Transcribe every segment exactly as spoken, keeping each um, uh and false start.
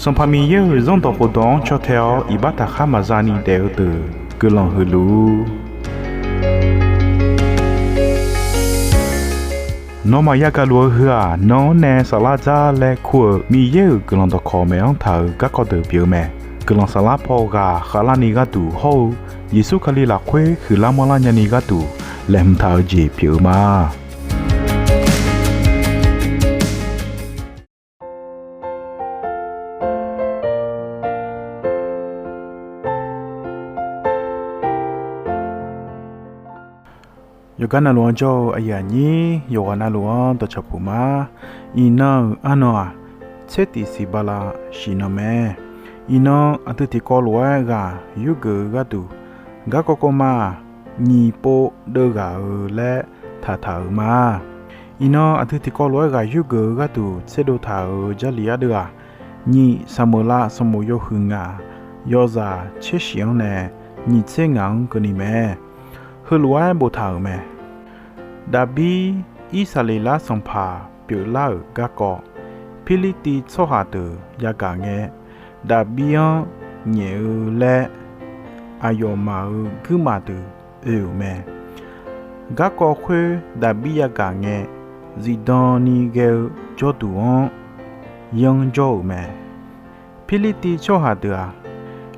Sanqpaq Miqyaer-euq Zanrdawq khofdawq-anr caw tae-awr iqbax taqkhar maqza ni daef-eu deuq guiqlanq huiq luf-ur. Nawmaf yagaq luf-eu heu-aq, nan-anr nae saflar dzar laer kur-euq Miqyaer-euq guiqlanq dawqkawq maeq-anr taq-euq garkawv deuq pyeuf-eu mae. Guiqlanq saflar paw ghaq khavlarni gharduq hawr-eu Yeqsur Kali lafkhoer huiqlar manrlar nyani gharduq laeqhmq taq-eu jeq pyeuf-eu ma. Yawqgar navluf-anr jawr-eu aqyuif aqnyir yawqghaq navluf-anr dawqcawq puq ma. Iqnan-euq arnan-aq, tser tiq siq bala shif nan mae. Iqnan aqdui tiqkawv lof-aer ghaq yurgeuf-eu gharduq, garkawv kawv ma-aq, nyiq pov deuvghaq-eu laer taqtaq-euq ma. Iqnan aqdui tiqkawv lof-aer ghaq yurgeuf-eu gharduq tserdov taq-euq Jarlif ardeuv-aq, nyiq Saqmeuqlav sanqbof yawhuiq ngaq, yawzaq tser shif-anr nae nyiq tser ngaq-anr keuvni mae. Heulof-aer boftaq-euq mae. Daqbir Irsaqleqlav sanqpaq pyeuflar-euq garkawv, Pirlirtiv tsawrhaq deuq yagaq ngae, Daqbir-anr nyaef-eu laer aqyawfmaf-euq guirmaf deuq oe-euq mae. Garkawv khoer Daqbir yagaq ngae, zifdan ni ghae-eu jawrduq-anr yanr jawr-euq mae. Pirlirtiv tsawrhaq deuq-aq,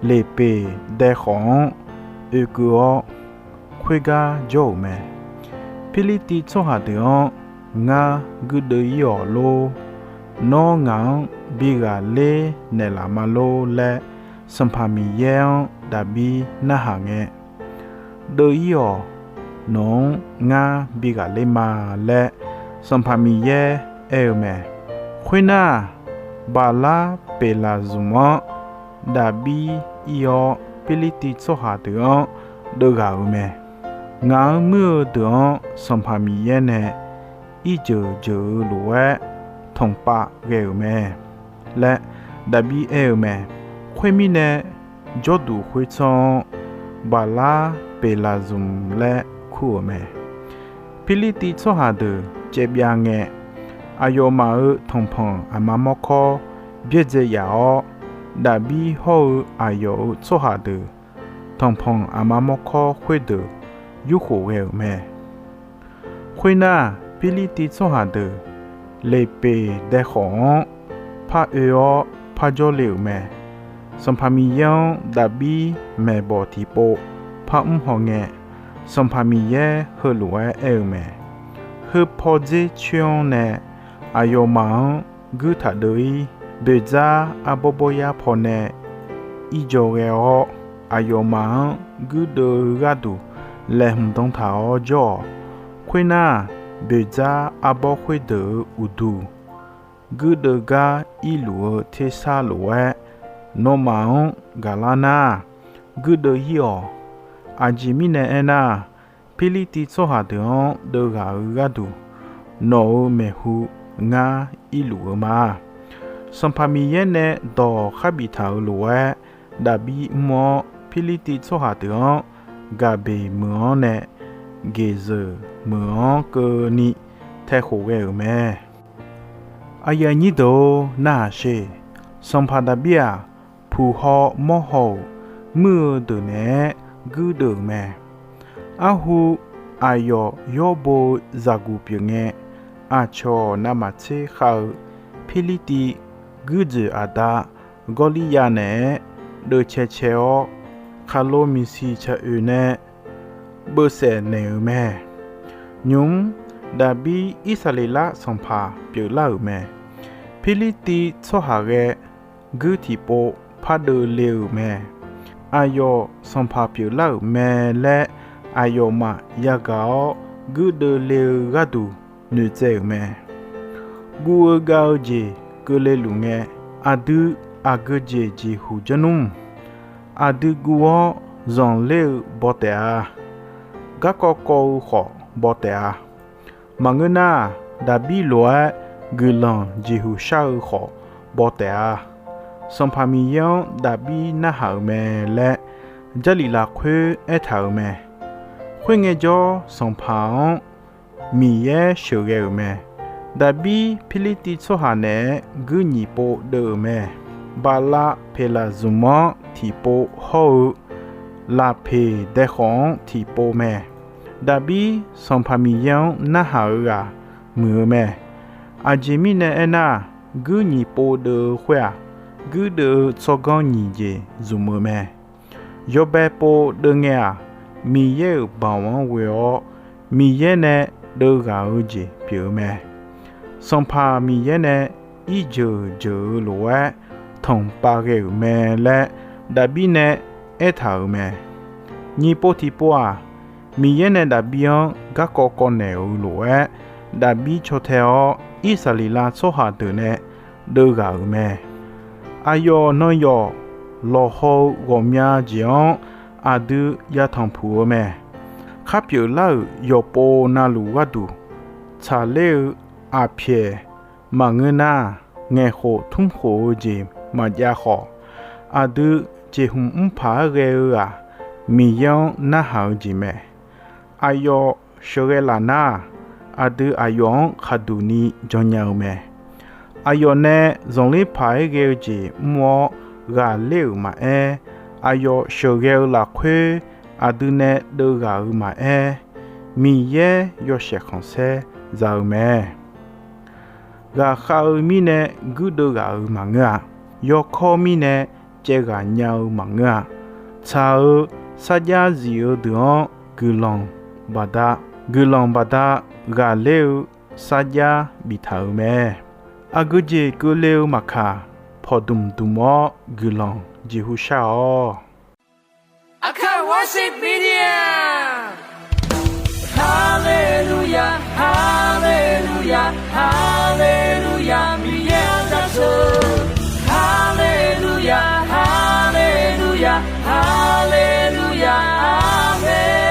Leqpeq dae khawf-anr oekeuv-awr khoergar jawr-euq mae. Pirlirtiv tsawrhaq deuq-anr, Ngar guirdeuv ir-awq lor. Nawr ngaq-anr bi ghaqler naeqlaf ma lor laer, Sanqpaq Miqyaer-anr Daqbir narhaq ngae, Deuv ir-awq. Nawq-anr ngar bi ghaqler ma laer, Sanqpaq Miqyaer aer-eu mae. Khoernar, Baqlar Peqlaqzmq-anr Daqbir ir-awr, Pirlirtiv tsawrhaq deuq-anr deuvghaq-euq mae. Ngaq-anr muir-eu deuq-anr Sanqpaq Miqyaer nae irjeuq jeuq-eu lof-aer tanqpav ghae-euq mae laer, Daqbir aer-eu mae. Khoermirnae, jawrduq khoertsanr-anr Baqlar Peqlaqzmq laer kur-euq mae. Pirlirtiv tsawrhaq deuq caevbyav ngae, aqyawfmaf-euq tanqpanq aqma mawrkawr byaerdzae yaf-awr, Daqbir hawr-eu aqyawf-euq tsawrhaq deuq tanqpanq aqma mawrkawr khoerdeuq yurkhof ghae-euq mae. Khoernar, Pirlirtiv tsawrhaq deuq Leqpeq dae khawf-anr par oe-awr par jawrle-euq mae. Sanqpaq Miqyaer-anr Daqbir maeqbawq tiqpov par mr hawngae, Sanqpaq Miqyaer heulof-aer aer-eu mae. Heu pawdzer coer-anr nae aqyawfmaf-anr guir taq deuv-ir. Boeqdzar arbawr bawryar pawnae irjawr ghae-awr, aqyawfmaf-anr guirdeuv-eu gharduq laeqhmq dan taq-awr jawr-awq. Khoernar, boeqdzar arbawr khoerdeuq-euq uqduq guirdeuv gar irluf-eu tersar lof-aer, nawmaf-anr gaqlar nar, guirdeuv ir-awq. Aqjeq mirnae aernar, Pirlirtiv tsawrhaq deuq-anr deuvghaq-eu gharduq, nawq-euq maeqhu ngar irluf-eu ma. Sanqpaq Miqyaer nae dawq kharbif taq-euq lof-aer, Daqbir mr-awr, Pirlirtiv tsawrhaq deuq-anr Gaqbeq meuq-anr nae Geqzeuq meuq-anr keuvni taekhof ghae-euq mae. Aqyuif aqnyir deuq-or, narhaq sher. Sanqpaq Daqbir-aq, puq haw mawr haw-euq muir-eu deuq naeq-aer guirdeuv-euq mae. Arhu aqyawf yawrbo-eu zaqguq pyeuf ngae, aqcawq navmaqtser khav-eu Pirlirtiv guirdzoeq aqda Gawrlirya naeq-aer deuvcae cae-awr, khaqlo miqsiq caq oeq nae beuvsaef naeq-euq mae. Nymq-mr Daqbir Irsaqleqlav sanqpaq pyeuflar-euq mae. Pirlirtiv tsawrhaq ghae guir tiqpov pardeuv le-euq mae. Aqyawf sanqpaq pyeuflar-euq mae laer aqyawfmaf yagaq-awr guirdeuv le-eu gharduq noeqtsaev-euq mae. Guv-eu gav-eu jeq keuvle luf ngae, aqdui aqgeu jeq jeqhuq janr nmr. Aqdui guv-awr zanqler-eu baw taef-a. Garkawv kawv-eu khawf baw taef-a. Maqngeur nar, Daqbir lof-aer guiqlanq jeqhuq shar-eu khawf baw taef-a. Sanqpaq Miqyaer-anr Daqbir narhaq-euq mae laer Jarlif lafkhoer aertaq-euq mae. Khoerngae jawr, sanqpaq-anr Miqyaer sheuqghae-euq mae. Daqbir Pirlirtiv tsawrhaq naeq-aer guir nyiq pov deuv-euq mae. Bala Peqlaqzmq-anr tiqpov hawr-eu Laqpeq daekhawf-anr tiqpov mae. Daqbir Sanqpaq Miqyaer-anr narhaq-eu ghaq muiq-eu mae. Aqjeq mirnae aernar, guir nyiq pov deuv-eu khoer-aq, guirdeuv-eu tsawrganr nyiq jeq zmq-eu mae. Yawbae pov deuv ngae-aq, Miqyaer-euq baoq-anr ghoe-awr, Miqyaer nae deuv ghaq-eu jeq pyeuf-eu mae. Sanqpaq Miqyaer nae irjeuq jeuq-eu lof-aer tanqpav ghae-euq mae laer Daqbir nae aertaq-euq mae. Nyiq pov tiqpov-aq, Miqyaer nae Daqbir-anr garkawv kawv naeq-euq lof-aer, Daqbir caw tae-awr Irsaqleqlav tsawrhaq deuq nae deuv ghaq-euq mae. Aqyawf nan yawf lawqhaw-eu ghawqmya jeq-anr aqdui yatanq puq-eu mae. Khar pyeuflar-euq yawqpov navluf gharduq tsaqler-eu aqpyaeq maqngeur nar, ngaeqkhof tmrkhof-eu jeq maqjav khawf, aqdui jeqhmq mrpaq-aer ghae-eu-aq, Miqyaer-anr narhaq-eu jeq mae. Aqyawf sheuqghae laf nar-aq, aqdui aqyawf-anr khaqduq ni jannya-eu mae. Aqyawf nae zanqler paq-aer ghae-eu jeq mr-awr ghaqler-euq maqaer, aqyawf sheuqghae-eu lafkhoer aqdui nae deuv ghaq-euq maqaer, Miqyaer yawshaef khanqsaer za-eu mae. Ghaqkhav-eu mirnae guirdeuv ghaq-euq maqngeur-a. Yawkawr mirnae caev ghaq nya-eu maqngeur-a. Tsaq-eu sarjax zif-eu deuq-anr guiqlanq baqda, guiqlanq baqda ghaqler-eu sarjax biftaq-euq mae. Aqgeu jeq keuvle-eu maqkaq, pawqdmq dmq-awr guiqlanq jeqhu shar-awq. Aqkaq Worship Media. Haleluya, haleluya, haleluya, Miqyaer-anr jaceuq. Haleluya, haleluya, haleluya, amen.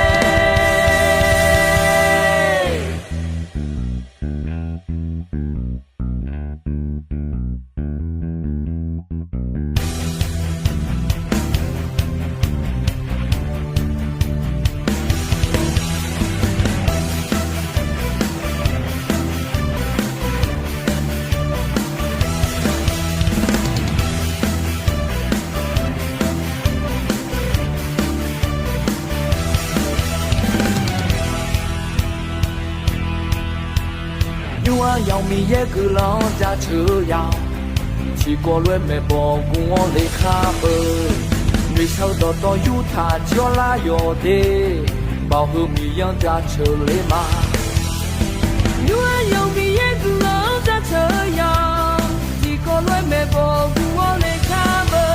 Nymr-aq yawf Miqyaer guiqlanq-anr jaceuq-eu ya-awq. Tiqkawv lof-aer maeqbawq gu-awr le khar beu. Noeqshaq-eu dawqtawv yurtaq jir-awr lar yawq de. Baoq heu Miqyaer-anr jaceuq le ma. Nymr-aq yawf Miqyaer guiqlanq-anr jaceuq-eu ya-awq. Tiqkawv lof-aer maeqbawq gu-awr le khar beu.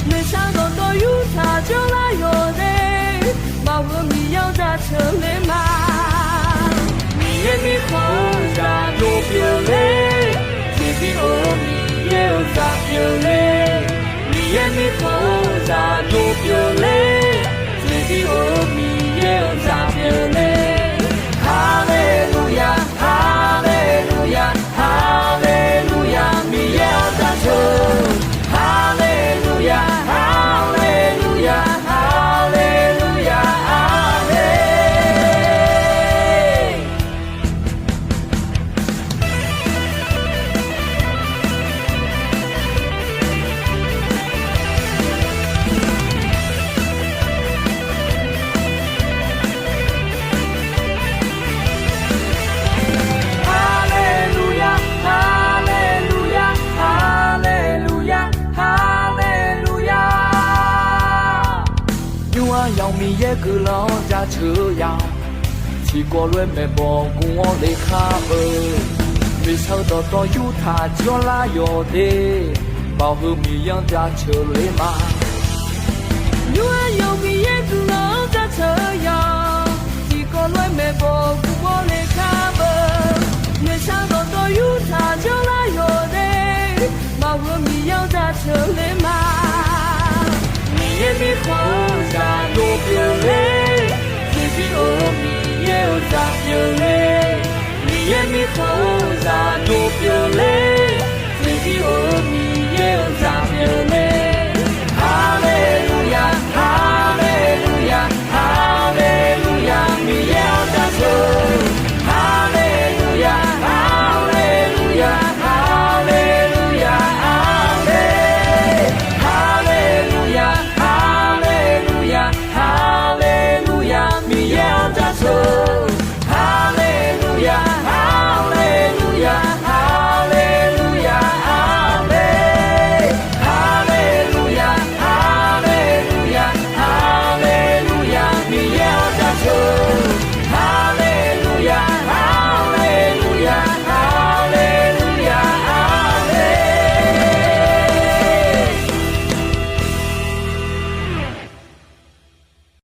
Noeqshaq-eu dawqtawv yurtaq jir-awr lar yawq de. Baoq heu Miqyaer-anr jaceuq le ma. Miqyaer mirkhanq-eu zaqyo pyeufler. Tiqbi or-eu Miqyaer-euq zaq pyeufler. Miqyaer mirkhanq-eu zaqyo pyeufler. Tiqbi or-eu Miqyaer-euq zaq pyeufler. Haleluya, haleluya, haleluya, Miqyaer-anr jaceuq. Haleluya, haleluya, haleluya, amen. Haleluya, haleluya, haleluya, haleluya. Nymr-aq yawf Miqyaer guiqlanq-anr jaceuq-eu ya-awq. Tiqkawv lof-aer maeqbawq gu-awr le khar beu. Noeqshaq-eu dawqtawv yurtaq jir-awr lar yawq de. Baoq heu Miqyaer-anr jaceuq le ma. Nymr-aq yawf Miqyaer guiqlanq-anr jaceuq-eu ya-awq. Tiqkawv lof-aer maeqbawq gu-awr le khar beu. Noeqshaq-eu dawqtawv yurtaq jir-awr lar yawq de. Baoq heu Miqyaer-anr jaceuq le ma. Miqyaer mirkhanq-eu zaqyo pyeufler. Tiqbi or-eu Miqyaer-euq zaq pyeufler. Miqyaer mirkhanq-eu